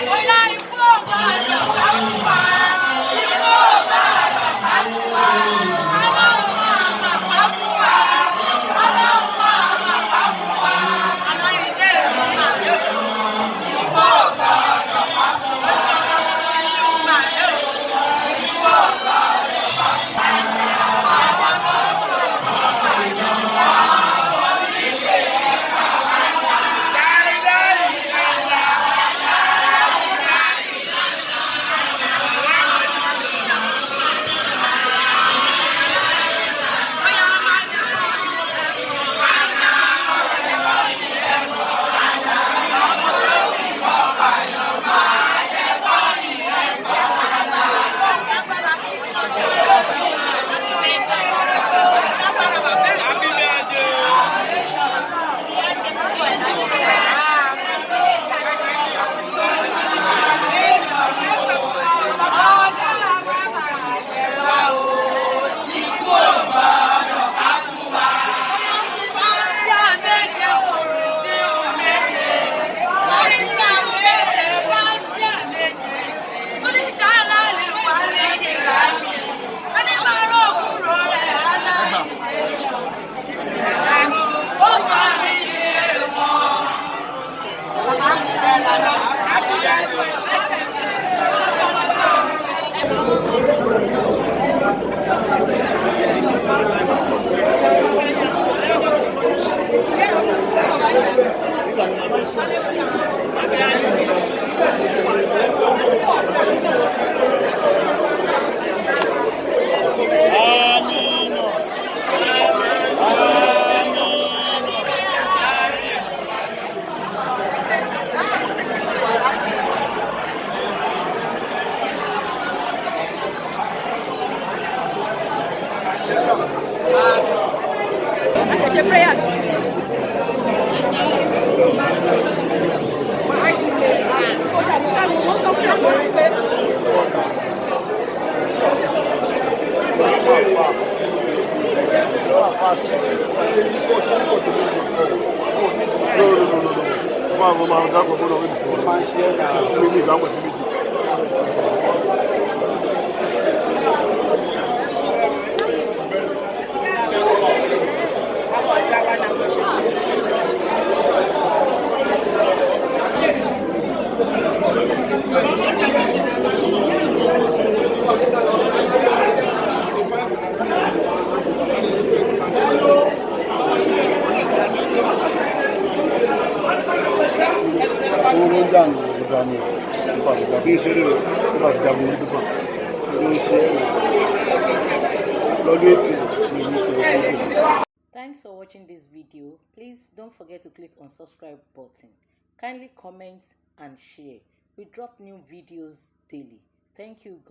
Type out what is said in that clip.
Bóyá ikú ò gbọdọ̀ pa fún wa, ikú ò gbọdọ̀ pa fún wa, Ọlọ́run máa mà pa fún wa, Ọlọ́run máa mà pa fún wa, aláìdé ìlú máa yọ, ikú ò gbọdọ̀ pa fún wa, ìlú máa yọ, ikú ò gbọdọ̀ pa fún wa. Àwọn tó tó àwọn onílé ẹ̀ka wá. Bóyá máa jẹ́ kó Fátíà méje kòrò sí ohun méje. Oríṣà méje, fátíà méje. Súlíjà lálẹ́ wà lékè láàmì. Ẹni máa rọ̀ kúrò rẹ̀ aláìní. Ó sọ ní ilé wọn. Ṣe prayer. Wọ́n sọ fún àwọn pé Máa ń ṣe é náà lórí ìdáwọ̀ ẹ̀mí méjì. Àwọn ọ̀gá wa náà wọ́n ṣe ṣe. Owó ló ń dànù ìdààmú nípa ìgbà bí ìṣeré rẹ̀ nípa ti dààmú ní pípa ló ń ṣe é lọ́dún ètì ní ìlú ti ọkọ̀. Thanks for watching this video. Please don't forget to click on subscribe button. Kindly comment and share. We drop new videos daily. Thank you. God